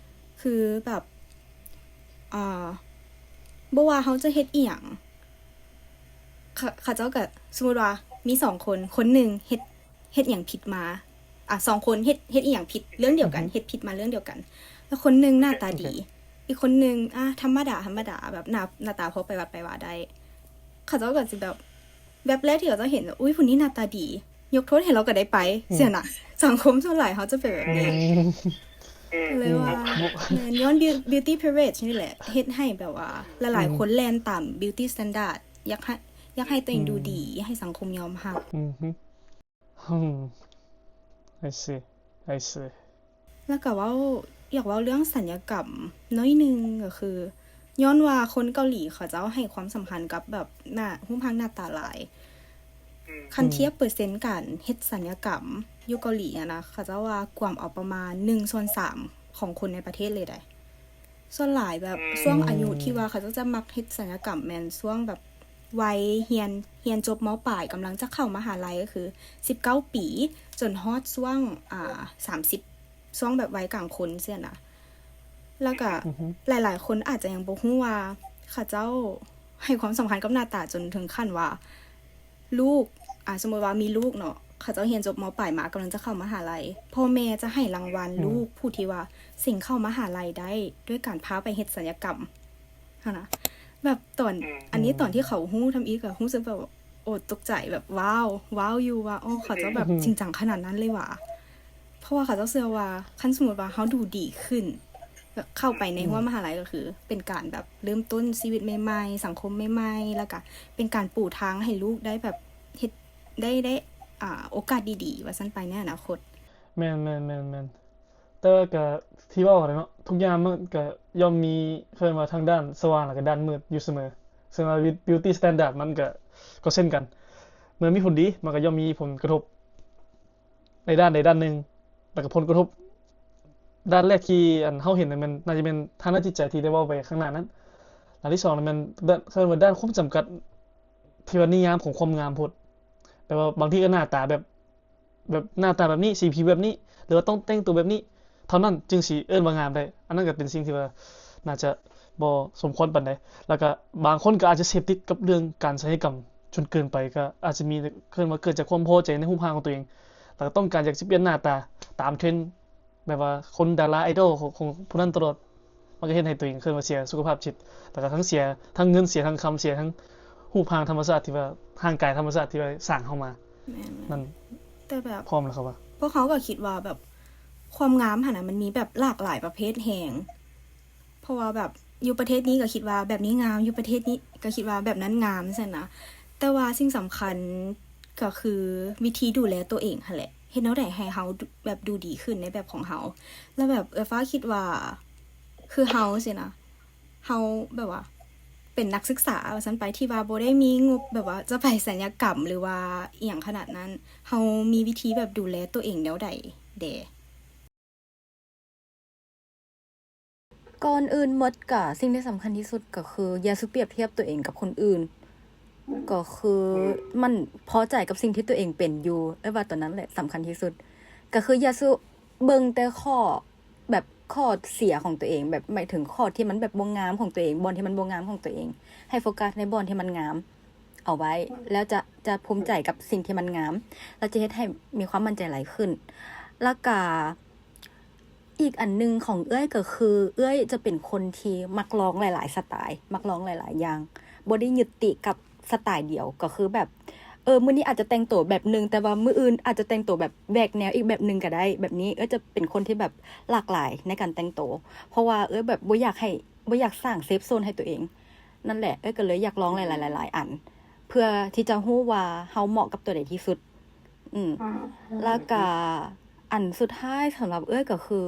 ຄືແບບ ອ່າ ບໍ່ວ່າເຮົາຈະເຮັດອີ່ຫຍັງ ເຂົາ- ເຂົາເຈົ້າກໍ ສົມມຸດວ່າມີສອງຄົນ ຄົນໜຶ່ງເຮັດ ເຮັດຫຍັງຜິດມາ ອ່າ ສອງຄົນເຮັດ ເຮັດອີ່ຫຍັງຜິດເລື່ອງດຽວກັນ ອືຮຶ ເຮັດຜິດມາເລື່ອງດຽວກັນ ແລ້ວຄົນໜຶ່ງໜ້າຕາດີ ໂອເຄ ອີກຄົນໜຶ່ງ ອ່າ ທຳມະດາ ທຳມະດາ ແບບໜ້າ ໜ້າຕາພໍໄປວັດໄປວາໄດ້ ເຂົາເຈົ້າກໍຈະແບບ ແວັບແລກທີ່ເຂົາເຈົ້າເຫັນ ອຸ້ຍ ຜູ້ນີ້ໜ້າຕາດີ ຍົກໂທດໃຫ້ລາວກໍໄດ້ໄປ ອືມ ຊີ້ນະ. ສັງຄົມສ່ວນຫຼາຍເຮົາຈະເປັນແບບນີ້ ອືມ ເລີຍວ່າ ອືມ ແມ່ນຍ້ອນ beauty privilege ນີ້ແຫຼະ ເຮັດໃຫ້ແບບວ່າຫຼາຍໆ ອືມ ຄົນແລ່ນຕາມ beauty standard ຢາກໃຫ້ ຢາກໃຫ້ຕົວເອງ ອືມ ດູດີ ຢາກໃຫ້ສັງຄົມຍອມຮັບ. ອືມ ອືມ I see I see. ແລ້ວກໍເວົ້າ ຢາກເວົ້າເລື່ອງສັນຍະກຳໜ້ອຍໜຶ່ງ ກໍຄືຍ້ອນວ່າຄົນເກົາຫຼີເຂົາເຈົ້າໃຫ້ຄວາມສຳຄັນກັບແບບໜ້າ ຮູບຮ່າງໜ້າຕາຫຼາຍ. ອືມ ຄັນທຽບເປີເຊັນການເຮັດສັນຍະກຳຢູ່ເກົາຫຼີຫັ້ນນະ ເຂົາເຈົ້າວ່າກວມເອົາປະມານໜຶ່ງສ່ວນສາມຂອງຄົນໃນປະເທດເລີຍໃດ໋. ສ່ວນຫຼາຍແບບ ອືມ ຊ່ວງອາຍຸທີ່ວ່າເຂົາເຈົ້າຈະມັກເຮັດສັນຍະກຳແມ່ນຊ່ວງແບບ ໄວຮຽນ ຮຽນຈົບ ມ.ປາຍ ກຳລັງຈະເຂົ້າມະຫາໄລ ກໍຄືສິບເກົ້າປີ ຈົນຮອດຊ່ວງ ອ່າ ສາມສິບ ຊ່ວງແບບໄວກາງຄົນຊີ້ນະ. ແລ້ວກະ ອືຮຶ ຫຼາຍໆຄົນອາດຈະຍັງບໍ່ຮູ້ວ່າເຂົາເຈົ້າໃຫ້ຄວາມສຳຄັນກັບໜ້າຕາຈົນເຖິງຂັ້ນວ່າລູກ ອ່າ ສົມມຸດວ່າມີລູກເນາະ ເຂົາເຈົ້າຮຽນຈົບ ມ.ປາຍ ມາ ກຳລັງຈະເຂົ້າມະຫາໄລ ພໍ່ແມ່ຈະໃຫ້ລາງວັນ ອືມ ລູກຜູ້ທີ່ວ່າເສັງເຂົ້າມະຫາໄລໄດ້ ດ້ວຍການພາໄປເຮັດສັນຍະກຳ. ຫັ້ນນະ ແບບຕອນ ອືມ ອັນນີ້ຕອນທີ່ເຂົາຮູ້ທຳອິດກໍຮູ້ສຶກແບບ ໂອ້ ຕົກໃຈ ແບບ ວ້າວ ວ້າວຢູ່ວ່າ ໂອ້ ເຂົາເຈົ້າແບບ ອືມ ຈິງຈັງຂະໜາດນັ້ນເລີຍຫວາ. ເພາະວ່າເຂົາເຈົ້າເຊື່ອວ່າ ຄັນສົມມຸດວ່າເຮົາດູດີຂຶ້ນ ແບບເຂົ້າໄປໃນ ອືມ ຮົ້ວມະຫາໄລ ກໍຄືເປັນການແບບເລີ່ມຕົ້ນຊີວິດໃໝ່ໆ ສັງຄົມໃໝ່ໆ ແລ້ວກະເປັນການປູທາງໃຫ້ລູກໄດ້ແບບເຮັດ ໄດ້ ໄດ້ ອ່າ ໂອກາດດີໆ ວ່າຊັ້ນໄປໃນອະນາຄົດ. ແມ່ນໆໆໆ. ແຕ່ວ່າກະທີ່ເວົ້າຫັ້ນແຫຼະເນາະ ທຸກຢ່າງມັນກະຍ່ອມມີ ເອີ້ນວ່າທາງດ້ານສະຫວ່າງ ແລ້ວກະດ້ານມືດຢູ່ສະເໝີ. ເຊິ່ງວ່າ beauty standard ມັນກະ ກໍເຊັ່ນກັນ ເມື່ອມີຜົນດີ ມັນກະຍ່ອມມີຜົນກະທົບໃນດ້ານໃດດ້ານໜຶ່ງ. ແລ້ວກະຜົນກະທົບດ້ານແລກທີ່ ອັນ ເຮົາເຫັນນັ້ນແມ່ນ ໜ້າຈະແມ່ນທາງດ້ານຈິດໃຈທີ່ໄດ້ເວົ້າໄປຂ້າງໜ້ານັ້ນ. ດ້ານທີສອງນັ້ນແມ່ນ ເອີ້ນວ່າດ້ານຄວາມຈຳກັດທີ່ວ່ານິຍາມຂອງຄວາມງາມໂພດ. ແບບວ່າບາງທີກໍໜ້າຕາແບບ ແບບໜ້າຕາແບບນີ້ ສີຜິວແບບນີ້ ຫຼືວ່າຕ້ອງແຕ່ງຕົວແບບນີ້ເທົ່ານັ້ນຈຶ່ງຊິເອີ້ນວ່າງາມໄດ້. ອັນນັ້ນກໍເປັນສິ່ງທີ່ວ່າໜ້າຈະບໍ່ສົມຄວນປານໃດ. ແລ້ວກໍບາງຄົນກໍອາດຈະເສບຕິດກັບເລື່ອງການສັນຍະກຳຈົນເກີນໄປ ກໍອາດຈະມີ ເອີ້ນວ່າເກີດຈາກຄວາມພໍໃຈໃນຮູບຮ່າງຂອງຕົວເອງ ແລ້ວກໍຕ້ອງການຢາກຈະປ່ຽນໜ້າຕາຕາມເທຣນ ແບບວ່າຄົນດາລາໄອດອລຂອງ ຂອງຜູ້ນັ້ນຕະຫຼອດ. ມັນກໍເຮັດໃຫ້ຕົວເອງ ເອີ້ນວ່າເສຍສຸຂະພາບຈິດ ແລ້ວກໍທັງເສຍທັງເງິນ ເສຍທັງຄຳ ເສຍທັງຮູບຮ່າງທຳມະຊາດທີ່ວ່າ ຮ່າງກາຍທຳມະຊາດທີ່ວ່າສ້າງເຮົາມາ. ແມ່ນໆ ນັ້ນ ແຕ່ແບບ ພ້ອມແລ້ວຄັບວ່າ ພວກເຮົາກໍຄິດວ່າແບບຄວາມງາມຫັ້ນນະ ມັນມີແບບຫຼາກຫຼາຍປະເພດແຮງ. ເພາະວ່າແບບຢູ່ປະເທດນີ້ກໍຄິດວ່າແບບນີ້ງາມ ຢູ່ປະເທດນີ້ກໍຄິດວ່າແບບນັ້ນງາມ ຊັ້ນນະ. ແຕ່ວ່າສິ່ງສຳຄັນກໍຄືວິທີດູແລຕົວເອງຫັ້ນແຫຼະ ເຮັດແນວໃດໃຫ້ເຮົາ ແບບດູດີຂຶ້ນໃນແບບຂອງເຮົາ. ແລ້ວແບບເອື້ອຍຟ້າຄິດວ່າ ຄືເຮົາຊີ້ນະ ເຮົາແບບວ່າເປັນນັກສຶກສາວ່າຊັ້ນໄປ ທີ່ວ່າບໍ່ໄດ້ມີງົບແບບວ່າຈະໄປສັນຍະກຳ ຫຼືວ່າອີ່ຫຍັງຂະໜາດນັ້ນ ເຮົາມີວິທີແບບດູແລຕົວເອງແນວໃດແດ່? ກ່ອນອື່ນໝົດກະ ສິ່ງທີ່ສຳຄັນທີ່ສຸດກໍຄື ຢ່າສູ່ປຽບທຽບຕົວເອງກັບຄົນອື່ນ. ກໍຄືໝັ່ນພໍໃຈກັບສິ່ງທີ່ຕົວເອງເປັນຢູ່ ເອີ້ຍວ່າຕົວນັ້ນແຫຼະສຳຄັນທີ່ສຸດ. ກໍຄືຢ່າສູ່ເບິ່ງແຕ່ຂໍ້ ແບບຂໍ້ເສຍຂອງຕົວເອງ ແບບໝາຍເຖິງຂໍ້ທີ່ມັນແບບບໍ່ງາມຂອງຕົວເອງ ບ່ອນທີ່ມັນບໍ່ງາມຂອງຕົວເອງ. ໃຫ້ໂຟກັສໃນບ່ອນທີ່ມັນງາມເອົາໄວ້ ແລ້ວຈະ ຈະພູມໃຈກັບສິ່ງທີ່ມັນງາມ ແລ້ວຈະເຮັດໃຫ້ມີຄວາມໝັ້ນໃຈຫຼາຍຂຶ້ນ. ແລ້ວກະ ອີກອັນໜຶ່ງຂອງເອື້ອຍກໍຄື ເອື້ອຍຈະເປັນຄົນທີ່ມັກລອງຫຼາຍໆສະໄຕລ໌ ມັກລອງຫຼາຍໆຢ່າງ ບໍ່ໄດ້ຍຶດຕິກັບສະໄຕລ໌ດຽວ. ກໍຄືແບບ ເອີ ມື້ນີ້ອາດຈະແຕ່ງໂຕແບບໜຶ່ງ ແຕ່ວ່າມື້ອື່ນອາດຈະແຕ່ງໂຕແບບແຫວກແນວອີກແບບໜຶ່ງກໍໄດ້. ແບບນີ້ເອື້ອຍຈະເປັນຄົນທີ່ແບບຫຼາກຫຼາຍໃນການແຕ່ງໂຕ ເພາະວ່າເອື້ອຍແບບບໍ່ຢາກໃຫ້ ບໍ່ຢາກສ້າງເຊຟໂຊນໃຫ້ຕົວເອງ. ນັ້ນແຫຼະ ເອື້ອຍກໍເລີຍຢາກລອງຫຼາຍໆ ຫຼາຍໆອັນ ເພື່ອທີ່ຈະຮູ້ວ່າເຮົາເໝາະກັບຕົວໃດທີ່ສຸດ. ອືມ ອືມ ແລ້ວກະ ອືມ ອັນສຸດທ້າຍສຳລັບເອື້ອຍກໍຄື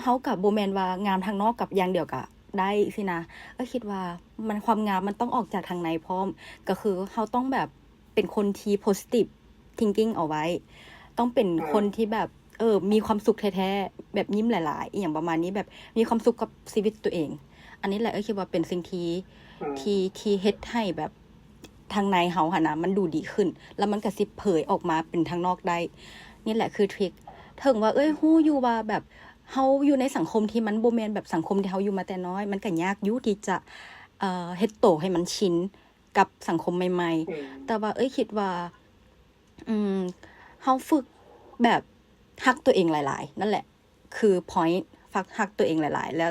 ເຮົາກະບໍ່ແມ່ນວ່າງາມທາງນອກກັບຢ່າງດຽວກະໄດ້ຊີ້ນະ. ເອື້ອຍຄິດວ່າມັນ ຄວາມງາມມັນຕ້ອງອອກຈາກທາງໃນພ້ອມ ກໍຄືເຮົາຕ້ອງແບບເປັນຄົນທີ່ positive thinking ເອົາໄວ້ ຕ້ອງເປັນ ອືມ ຄົນທີ່ແບບ ເອີ ມີຄວາມສຸກແທ້ໆ ແບບຍິ້ມຫຼາຍໆ ອີ່ຫຍັງປະມານນີ້ ແບບມີຄວາມສຸກກັບຊີວິດຕົວເອງ. ອັນນີ້ແຫຼະເອື້ອຍຄິດວ່າເປັນສິ່ງທີ່ ອືມ ທີ່ ທີ່ເຮັດໃຫ້ແບບ ທາງໃນເຮົາຫັ້ນນະ ມັນດູດີຂຶ້ນ ແລ້ວມັນກໍຊິເຜີຍອອກມາເປັນທາງນອກໄດ້. ນີ້ແຫຼະຄືທຣິກ. ເຖິງວ່າເອື້ອຍຮູ້ຢູ່ວ່າແບບເຮົາຢູ່ໃນສັງຄົມທີ່ມັນບໍ່ແມ່ນແບບສັງຄົມທີ່ເຮົາຢູ່ມາແຕ່ນ້ອຍ ມັນກໍຍາກຢູ່ທີ່ຈະ ເອີ ເຮັດໂຕໃຫ້ມັນຊິນກັບສັງຄົມໃໝ່ໆ ອືມ ແຕ່ວ່າເອື້ອຍຄິດວ່າ ອືມ ເຮົາຝຶກແບບຮັກຕົວເອງຫຼາຍໆ ນັ້ນແຫຼະ ຄື point ຟັກ ຮັກຕົວເອງຫຼາຍໆ ແລ້ວ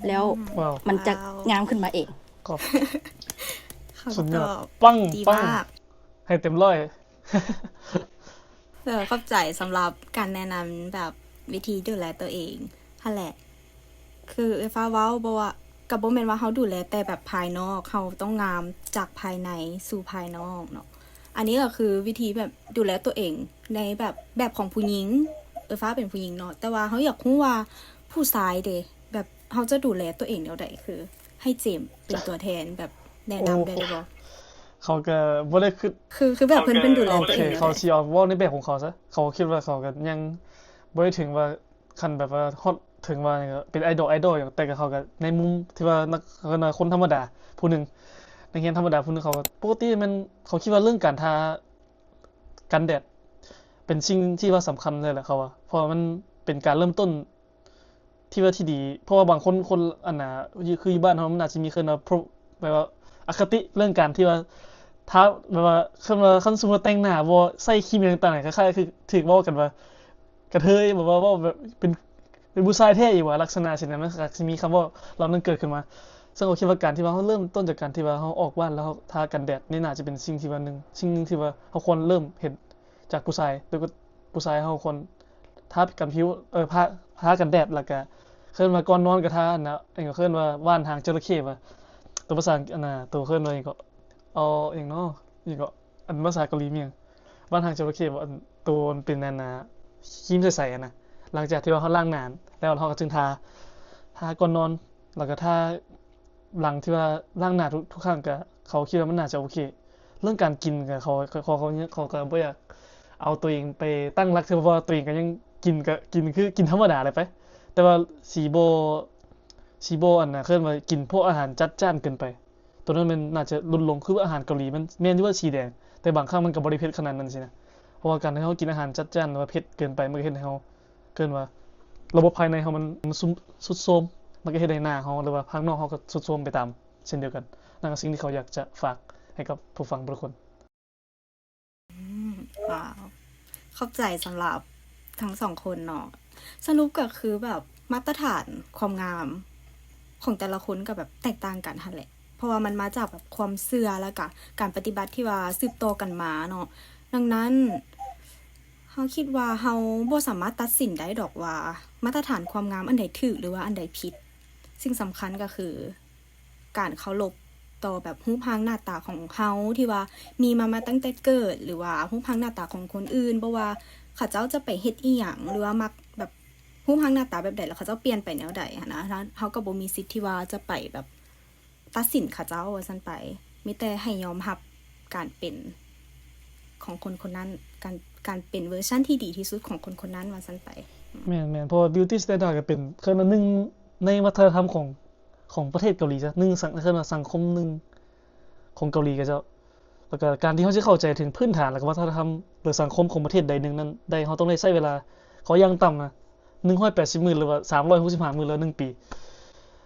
ແລ້ວ ວ້າວ ມັນຈະ ວ້າວ ງາມຂຶ້ນມາເອງ. ຂອບ ຄຳຕອບ ສຸດຍອດ ປັງ ປັງ ດີມາກ ໃຫ້ເຕັມຮ້ອຍ. ເອີ ຂອບໃຈສຳລັບການແນະນຳແບບວິທີດູແລຕົວເອງຫັ້ນແຫຼະ. ຄືເອື້ອຍຟ້າເວົ້າ ບໍ່ວ່າ ກໍບໍ່ແມ່ນວ່າເຮົາດູແລແຕ່ແບບພາຍນອກ, ເຮົາຕ້ອງງາມຈາກພາຍໃນສູ່ພາຍນອກເນາະ. ອັນນີ້ກໍຄືວິທີແບບດູແລຕົວເອງໃນແບບ ແບບຂອງຜູ້ຍິງ, ເອື້ອຍຟ້າເປັນຜູ້ຍິງເນາະ, ແຕ່ວ່າເຮົາຢາກຮູ້ວ່າຜູ້ຊາຍເດ ແບບເຮົາຈະດູແລຕົວເອງແນວໃດ? ຄືໃຫ້ເຈມເປັນຕົວແທນແບບແນະນຳໄດ້ ໂອ້ ໄດ້ບໍ່? ເຂົາກໍບໍ່ໄດ້ຄິດ ຄື ຄືແບບເພິ່ນ ເພິ່ນດູແລຕົວເອງແນວໃດ? ໂອເຄ ເຂົາຊິເວົ້າໃນແບບຂອງເຂົາຊະ, ເຂົາຄິດວ່າເຂົາກໍຍັງບໍ່ໄດ້ເຖິງວ່າ ຄັນແບບວ່າຮອດເຖິງວ່າເປັນໄອດອລ ໄອດອລຫຍັງ, ແຕ່ກໍເຂົາກໍໃນມຸມທີ່ວ່ານັກ ເອີ້ນວ່າຄົນທຳມະດາຜູ້ໜຶ່ງ, ນັກຮຽນທຳມະດາຜູ້ໜຶ່ງ, ເຂົາກໍປົກກະຕິແມ່ນ ເຂົາຄິດວ່າເລື່ອງການທາກັນແດດເປັນສິ່ງທີ່ວ່າສຳຄັນເລີຍແຫຼະ ເຂົາວ່າ, ເພາະວ່າມັນເປັນການເລີ່ມຕົ້ນທີ່ວ່າທີ່ດີ, ເພາະວ່າບາງຄົນ ຄົນ ອັນນ່າ ຄືຢູ່ບ້ານເຮົາມັນອາດຈະມີ ເອີ້ນວ່າ ໂພຣ ແບບວ່າອະຄະຕິເລື່ອງການທີ່ວ່າ ຖ້າແບບວ່າ ເອີ້ນວ່າ ຄັນສົມມຸດແຕ່ງໜ້າບໍ່ໃຊ້ຄຣີມຫຍັງຕ່າງໆ ຄ້າຍໆ ຄືຖືກເວົ້າກັນວ່າ ກະເທີຍ ແບບວ່າເວົ້າແບບເປັນ ເປັນຜູ້ຊາຍແທ້ອີກຫວາ ລັກສະນະຊີ້ນະ, ມັນກໍຊິມີຄຳເວົ້າເຫຼົ່ານັ້ນເກີດຂຶ້ນມາ. ເຊິ່ງເຮົາຄິດວ່າການທີ່ວ່າເຮົາເລີ່ມຕົ້ນຈາກການທີ່ວ່າເຮົາອອກບ້ານແລ້ວເຮົາທາກັນແດດ ນີ້ໜ້າຈະເປັນສິ່ງທີ່ວ່າໜຶ່ງ ສິ່ງໜຶ່ງທີ່ວ່າເຮົາຄວນເລີ່ມເຮັດຈາກຜູ້ຊາຍ, ໂດຍ ຜູ້ຊາຍເຮົາຄວນທາກັນຜິວ ເອີ ທາ ທາກັນແດດ ແລ້ວກະ ເອີ້ນວ່າກ່ອນນອນກໍທາ ອັນນ່າ ເອີ້ນວ່າຫວ່ານຫາງຈໍລະເຂ້ ວ່າ ໂຕພາສາ ອັນນ່າ ໂຕເອີ້ນວ່າຫຍັງເກາະ ເອົາຫຍັງເນາະ ຫຍັງເກາະ ອັນພາສາເກົາຫຼີມີຫຍັງ ຫວ່ານຫາງຈໍລະເຂ້ ບໍ່ ອັນ ໂຕມັນເປັນ ອັນນ່າ ຄຣີມໃສໆ ຫັ້ນນະ. ຫຼັງຈາກທີ່ວ່າເຮົາລ້າງໜ້າແລ້ວ ເຮົາກໍຈຶ່ງທາ ທາກ່ອນນອນ ແລ້ວກໍທາຫຼັງທີ່ວ່າລ້າງໜ້າທຸກ ທຸກຄັ້ງ ກໍເຂົາຄິດວ່າມັນໜ້າຈະໂອເຄ. ເລື່ອງການກິນກໍເຂົາ ເຂົາ ເຂົາ ເຂົາ ເຂົາກໍບໍ່ຢາກເອົາຕົວເອງໄປຕັ້ງຫຼັກ ເພາະວ່າຕົວເອງກໍຍັງກິນ ກໍກິນຄືກິນທຳມະດາແຫຼະໄປ ແຕ່ວ່າຊິບໍ່ ຊິບໍ່ ອັນນ່າ ເອີ້ນວ່າກິນພວກອາຫານຈັດຈ້ານເກີນໄປ. ໂຕນັ້ນແມ່ນໜ້າຈະຫຼຸດລົງ ຄືອາຫານເກົາຫຼີມັນແມ່ນຢູ່ວ່າສີແດງ ແຕ່ບາງຄັ້ງມັນກໍບໍ່ໄດ້ເຜັດຂະໜາດນັ້ນຊີ້ນະ. ເພາະວ່າການທີ່ເຮົາກິນອາຫານຈັດຈ້ານ ຫຼືວ່າເຜັດເກີນໄປ ມັນກໍເຮັດໃຫ້ເຮົາ ເອີ້ນວ່າລະບົບພາຍໃນເຮົາມັນ ມັນຊຸດໂຊມ ມັນກໍເຮັດໃຫ້ໜ້າເຮົາ ຫຼືວ່າພາຍນອກເຮົາກໍຊຸດໂຊມໄປຕາມເຊັ່ນດຽວກັນ. ນັ້ນກໍສິ່ງທີ່ເຂົາຢາກຈະຝາກໃຫ້ກັບຜູ້ຟັງທຸກຄົນ. ອືມ ວ້າວ ຂອບໃຈສຳລັບທັງສອງຄົນເນາະ. ສະຫຼຸບກໍຄືແບບມາດຕະຖານຄວາມງາມຂອງແຕ່ລະຄົນກໍແບບແຕກຕ່າງກັນຫັ້ນແຫຼະ ເພາະວ່າມັນມາຈາກແບບຄວາມເຊື່ອ ແລ້ວກະການປະຕິບັດທີ່ວ່າສືບຕໍ່ກັນມາເນາະ. ດັ່ງນັ້ນ ເຮົາຄິດວ່າເຮົາບໍ່ສາມາດຕັດສິນໄດ້ດອກວ່າມາດຕະຖານຄວາມງາມອັນໃດຖືກ ຫຼືວ່າອັນໃດຜິດ. ສິ່ງສຳຄັນກໍຄື ການເຄົາລົບຕໍ່ແບບຮູບຮ່າງໜ້າຕາຂອງເຮົາທີ່ວ່າມີມາ ມາຕັ້ງແຕ່ເກີດ ຫຼືວ່າຮູບຮ່າງໜ້າຕາຂອງຄົນອື່ນ ບໍ່ວ່າເຂົາເຈົ້າຈະໄປເຮັດອີ່ຫຍັງ ຫຼືວ່າມັກແບບຮູບຮ່າງໜ້າຕາແບບໃດ ແລ້ວເຂົາເຈົ້າປ່ຽນໄປແນວໃດຫັ້ນນະ, ເຮົາກໍບໍ່ມີສິດທີ່ວ່າຈະໄປແບບຕັດສິນເຂົາເຈົ້າວ່າຊັ້ນໄປ. ມີແຕ່ໃຫ້ຍອມຮັບການເປັນຂອງຄົນຄົນນັ້ນ, ການ ການເປັນເວີຊັນທີ່ດີທີ່ສຸດຂອງຄົນຄົນນັ້ນວ່າຊັ້ນໄປ. ແມ່ນໆ ເພາະວ່າ beauty standard ກໍເປັນ ເອີ້ນວ່າໜຶ່ງໃນວັດທະນະທຳຂອງ ຂອງປະເທດເກົາຫຼີຊະ ໜຶ່ງ ສັງ ເອີ້ນວ່າສັງຄົມໜຶ່ງຂອງເກົາຫຼີເຂົາເຈົ້າ. ແລ້ວກໍການທີ່ເຮົາຊິເຂົ້າໃຈເຖິງພື້ນຖານ ແລ້ວກໍວັດທະນະທຳ ຫຼື ສັງຄົມຂອງປະເທດໃດໜຶ່ງນັ້ນໄດ້ ເຮົາຕ້ອງໄດ້ໃຊ້ເວລາ ຂໍຢ່າງຕ່ຳນະ ໜຶ່ງຮ້ອຍແປດສິບມື້ ຫຼືວ່າ ສາມຮ້ອຍຫົກສິບຫ້າມື້ ຫຼືວ່າ ໜຶ່ງປີ.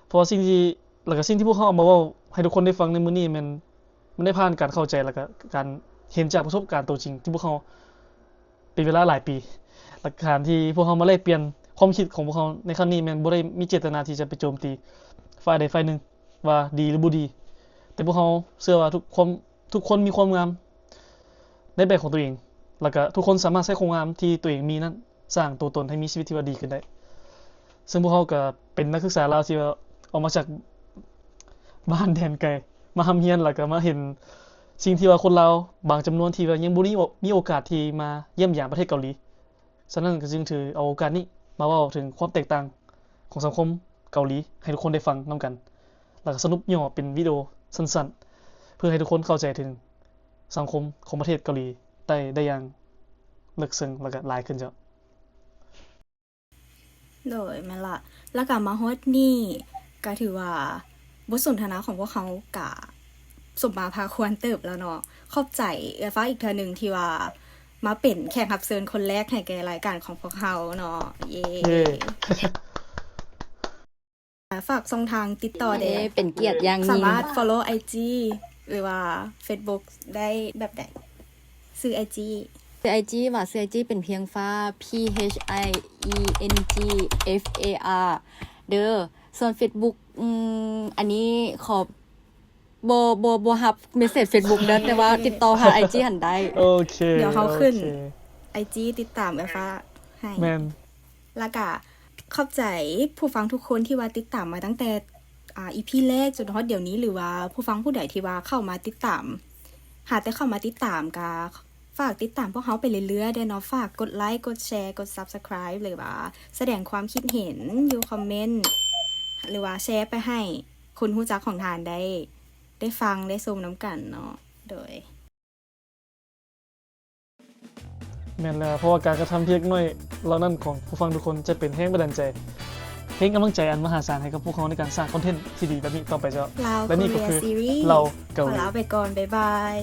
ເພາະວ່າສິ່ງທີ່ ແລ້ວກໍສິ່ງທີ່ພວກເຮົາເອົາມາເວົ້າໃຫ້ທຸກຄົນໄດ້ຟັງໃນມື້ນີ້ແມ່ນ ມັນໄດ້ຜ່ານການເຂົ້າໃຈ ແລ້ວກໍການເຫັນຈາກປະສົບການໂຕຈິງທີ່ພວກເຮົາ ເປັນເວລາຫຼາຍປີ. ແລະ ການທີ່ພວກເຮົາມາແລກປ່ຽນຄວາມຄິດຂອງພວກເຮົາໃນຄັ້ງນີ້ ແມ່ນບໍ່ໄດ້ມີເຈດຕະນາທີ່ຈະໄປໂຈມຕີຝ່າຍໃດຝ່າຍໜຶ່ງວ່າດີ ຫຼື ບໍ່ດີ, ແຕ່ພວກເຮົາເຊື່ອວ່າທຸກຄວາມ ທຸກຄົນມີຄວາມງາມໃນແບບຂອງຕົວເອງ, ແລ້ວກະທຸກຄົນສາມາດໃຊ້ຄວາມງາມທີ່ຕົວເອງມີນັ້ນ ສ້າງຕົວຕົນໃຫ້ມີຊີວິດທີ່ວ່າດີຂຶ້ນໄດ້. ເຊິ່ງພວກເຮົາກະເປັນນັກສຶກສາລາວທີ່ວ່າອອກມາຈາກບ້ານແດນໄກ ມາຮ່ຳຮຽນ ແລ້ວກະມາເຫັນສິ່ງທີ່ວ່າຄົນລາວບາງຈຳນວນທີ່ວ່າຍັງບໍ່ໄດ້ມີໂອ ມີໂອກາດທີ່ມາຢ້ຽມຢາມປະເທດເກົາຫຼີ. ສະນັ້ນກໍຈຶ່ງຖືເອົາໂອກາດນີ້ມາເວົ້າເຖິງຄວາມແຕກຕ່າງຂອງສັງຄົມເກົາຫຼີໃຫ້ທຸກຄົນໄດ້ຟັງນຳກັນ ແລ້ວກໍສະຫຼຸບຫຍໍ້ເປັນວິດີໂອສັ້ນໆ ເພື່ອໃຫ້ທຸກຄົນເຂົ້າໃຈເຖິງສັງຄົມຂອງປະເທດເກົາຫຼີໃຕ້ໄດ້ຢ່າງເລິກເຊິ່ງ ແລ້ວກໍຫຼາຍຂຶ້ນເຈົ້າ. ໂດຍ ແມ່ນລະ. ແລ້ວກໍມາຮອດນີ້ ກໍຖືວ່າບົດສົນທະນາຂອງພວກເຮົາກະສົມມາພາຄວນເຕີບແລ້ວເນາະ. ຂອບໃຈເອື້ອຍຟ້າອີກເທື່ອໜຶ່ງທີ່ວ່າມາເປັນແຂກຮັບເຊີນຄົນແລກໃຫ້ແກ່ລາຍການຂອງພວກເຮົາເນາະ. ເຢ້ ເຢ້. ຝາກຊ່ອງທາງຕິດຕໍ່ແດ່. ເປັນກຽດຢ່າງຍິ່ງ. ສາມາດ follow ໄອຈີ ຫຼືວ່າ Facebook ໄດ້ແບບໃດ? ຊື່ໄອຈີ ຊື່ໄອຈີຫວາ? ຊື່ໄອຈີເປັນພຽງຟ້າ P H I E N G F A R ເດີ. ສ່ວນ Facebook ອືມ ອັນນີ້ຂໍ ບໍ່ ບໍ່ ບໍ່ຮັບ message Facebook ເດີ ແຕ່ວ່າຕິດຕໍ່ຜ່ານ IG ຫັ້ນໄດ້. ໂອເຄ ດຽວເຮົາຂຶ້ນ ໂອເຄ IG ຕິດຕາມເອື້ອຍຟ້າໃຫ້ ແມ່ນ ແລ້ວກະຂອບໃຈຜູ້ຟັງທຸກຄົນທີ່ວ່າຕິດຕາມມາຕັ້ງແຕ່ ອ່າ ອີພີແລກຈົນຮອດດຽວນີ້ ຫຼືວ່າຜູ້ຟັງຜູ້ໃດທີ່ວ່າເຂົ້າມາຕິດຕາມ ຫາແຕ່ເຂົ້າມາຕິດຕາມ ກະຝາກຕິດຕາມພວກເຮົາໄປເລື້ອຍໆເດີເນາະ. ຝາກກົດໄລ ກົດແຊ ກົດ Subscribe ຫຼືວ່າສະແດງຄວາມຄິດເຫັນຢູ່ຄອມເມັນ ຫຼືວ່າແຊໄປໃຫ້ຄົນຮູ້ຈັກຂອງທ່ານໄດ້ ໄດ້ຟັງໄດ້ຊົມນຳກັນເນາະ. ໂດຍ ແມ່ນແລ້ວ ເພາະວ່າການກະທຳເລັກນ້ອຍເຫຼົ່ານັ້ນຂອງຜູ້ຟັງທຸກຄົນຈະເປັນແຮງບັນດານໃຈ ເປັນກຳລັງໃຈອັນມະຫາສານໃຫ້ກັບພວກເຮົາໃນການສ້າງຄອນເທັນທີ່ດີແບບນີ້ຕໍ່ໄປເຈົ້າ. ລາວ ແລະ ນີ້ກໍຄື Korea Series ລາວ Korea ຂໍລາໄປກ່ອນ ບາຍບາຍ.